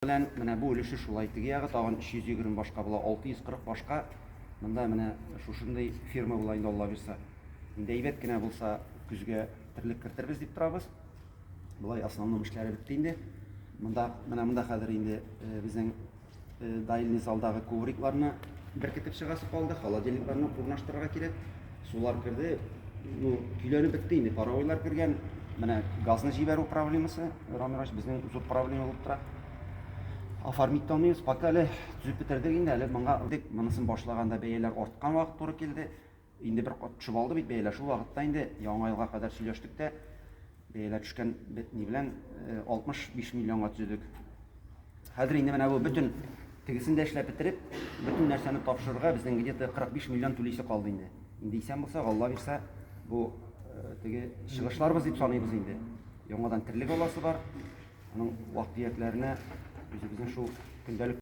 Белән менә бу өлеше шулай, теге ягы тагын 320 башка була, 640 башка. Монда менә шушындый ферма була инде, Алла бирса. Инде әйбәт кенә булса, көзгә терлек кертербез дип торабыз. Болай основном эшләре бетте инде. Монда менә монда хәзер инде э, безнең э, дальний залдагы коврикларны беркетеп чыгасы калды, холодильникларны урнаштырырга кирәк. Сулар керде, ну, көйләнеп бетте инде, паровойлар кергән. Менә газны җибәрү проблемасы, Рамил Иванович, безнең зур проблема булып тора. Оформить итә алмыйбыз, пока әле төзеп бетердек инде, әле моңа дип монысын башлаганда бәяләр арткан вакыт туры килде. Инде бер кат төшеп алды бит бәяләр. Шул вакытта инде яңа елга кадәр сөйләштек тә, бәяләр төшкән ни белән 65 миллионга төзедек. Хәзер инде менә бу бөтен тегесен дә эшләп бетереп, бөтен нәрсәне тапшырырга безнең где-то 45 миллион түлисе калды инде. Инде исән булсак, Алла бирсә, бу э, теге чыгышларбыз дип саныйбыз инде. Яңадан терлек аласы бар. Аның вак-төякләренә үзебезнең шул көндәлек.